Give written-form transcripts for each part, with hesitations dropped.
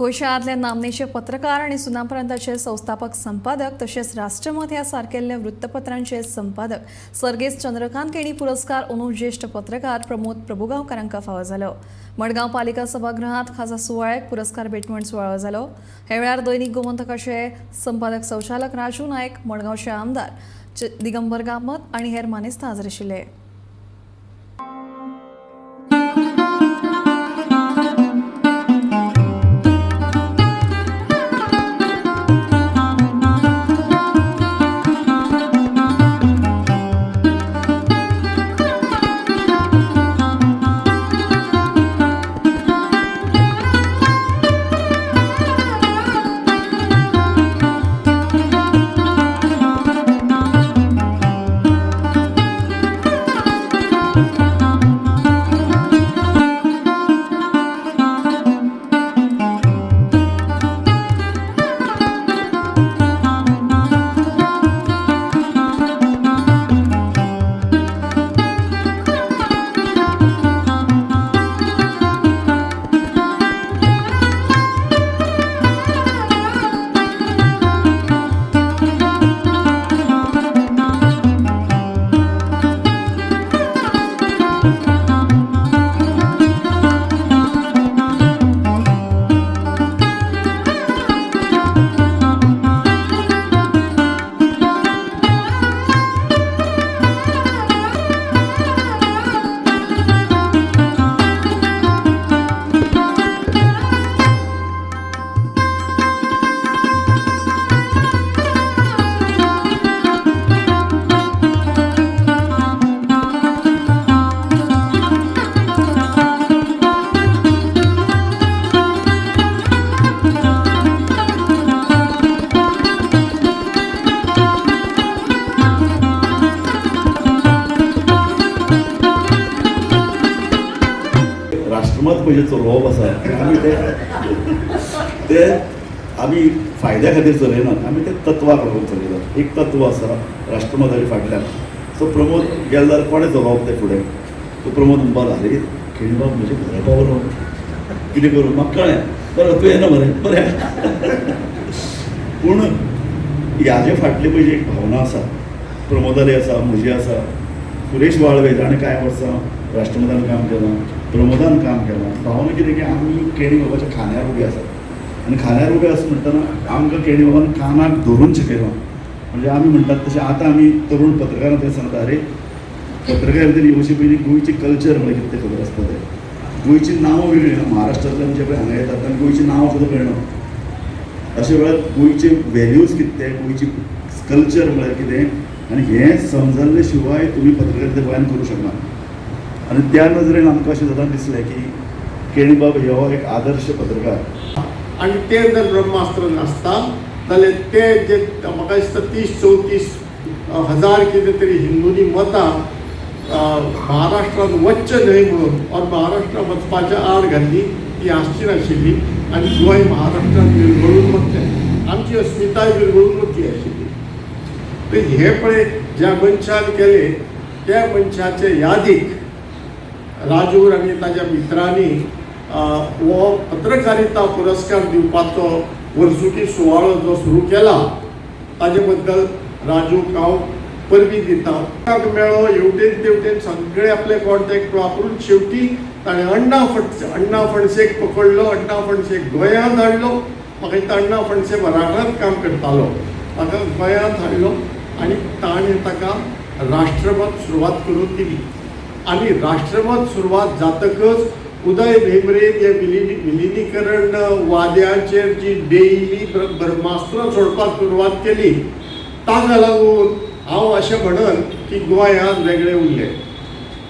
गोंय शारांतले नामनेचे पत्रकार आनी सुनापरांताचे संस्थापक संपादक तशेंच राष्ट्रमत ह्या सारकेल्ल्या वृत्तपत्रांचे संपादक सर्गेस्त चंद्रकांत केणी पुरस्कार अंदू ज्येश्ठ पत्रकार प्रमोद प्रभुगांवकारांक फावो जालो. मडगांव पालिका सभागृहांत खासा सुवाळ्याक पुरस्कार भेटवण सुवाळो जालो. ह्या वेळार दैनिक गोमंतकाचे संपादक संचालक राजू नायक, मडगांवचे आमदार दिगंबर कामत आनी हेर मानेस्त हाजीर आशिल्ले. राष्ट्रमत म्हणजे चलोवप आसा, आमी ते आमी फायद्या खातीर चलयनात, आमी ते तत्वाक लागून चलयतात. एक तत्व आसा राष्ट्रमताच्या फाटल्यान. सो प्रमोद गेलो जाल्यार कोणें चलोवप तें फुडें? सो प्रमोद म्हणपाक लागलो, आरे केणीबाब म्हजें घरा पावलो, कितें करूं म्हाका कळ्ळें, बरें तूं येना मरे, बरें. पूण ह्याजे फाटली पळय जी एक भावना आसा, प्रमोदाली आसा, म्हजी आसा, सुरेश वाळवे जाणें कांय वर्सां राष्ट्रमतान काम केलां, प्रमोदान काम केलां. भावना कितें की आमी केणी बाबाच्या खांद्यार उबे आसात आनी खांद्यार उबे आसा म्हणटना आमकां केणी बाबान कानाक धरून शिकयलां. म्हणजे आमी म्हणटात तशें आतां आमी तरूण पत्रकारां तें सांगता, अरे पत्रकारितेन येवचे पयलीं गोंयचें कल्चर म्हळ्यार कितें तें खबर आसता. तें गोंयचीं नांवां वेगळीं, महाराष्ट्रांतल्यान जे पळय हांगा येतात तांकां गोंयचीं नांवां सुद्दां कळना. अशे वेळार गोंयचे वेल्यूज कितें ते, गोंयची कल्चर म्हळ्यार कितें, आनी हें समजल्ले शिवाय तुमी पत्रकारिता गोंयांत करूं शकना. आनी त्या नदरेन आमकां अशें सदांच दिसलें की केणीबाब हो एक आदर्श पत्रकार. आनी तें जर ब्रह्मास्त्र नासता जाल्यार ते जे म्हाका दिसता 30-34 हजार कितें तरी हिंदूंनी मतां महाराष्ट्रांत वचचें न्हय म्हणून ऑर महाराष्ट्रांत वचपाच्या आड घाल्ली ती आसची नाशिल्ली आनी गोंय महाराष्ट्रांत विरगळून वतलें, आमची अस्मिताय विरगळून वतली आशिल्ली. तर हे पळय ज्या मनशान केलें त्या मनशाचे यादीक राजूर आनी ताज्या मित्रांनी हो पत्रकारिता पुरस्कार दिवपाचो वर्सुकी सुवाळो जो सुरू केला ताजे बद्दल राजूक हांव परबी दिता. मेळ्ळो हेवटेन तेवटेन सगळे आपले कॉन्टेक्ट वापरून शेवटी ताणें अण्णा फणसेक पकडलो, अण्णा फणसेक गोंयांत हाडलो. म्हाका दिसता अण्णा फणसे मराठांत काम करतालो, ताका गोंयांत हाडलो आनी ताणें ताका राष्ट्रमत सुरवात करून दिली. आनी राष्ट्रमत सुरवात जातकच उदय भेंब्रे हे विलिनीकरण वाद्यांचेर जी डेली ब्रह्मास्त्रां सोडपाक सुरवात केली ताका लागून हांव अशें म्हणन की गोंय आज वेगळें उरलें.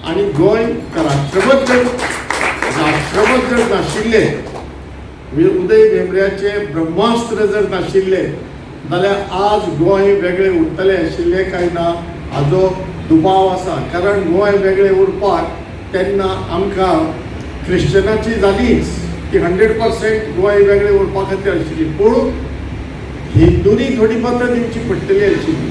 आनी गोंय राष्ट्रमत जर नाशिल्लें, उदय भेंब्र्याचें ब्रह्मास्त्र जर नाशिल्लें जाल्यार आज गोंय वेगळें उरतलें आशिल्लें काय ना हाजो दुबाव आसा. कारण गोंय वेगळें उरपाक तेन्ना आमकां क्रिश्चनाची जालीच ती 100% गोंय वेगळें उरपा खातीर आशिल्ली, पूण हिंदूंनी थोडी मतां दिवची पडटली आशिल्ली.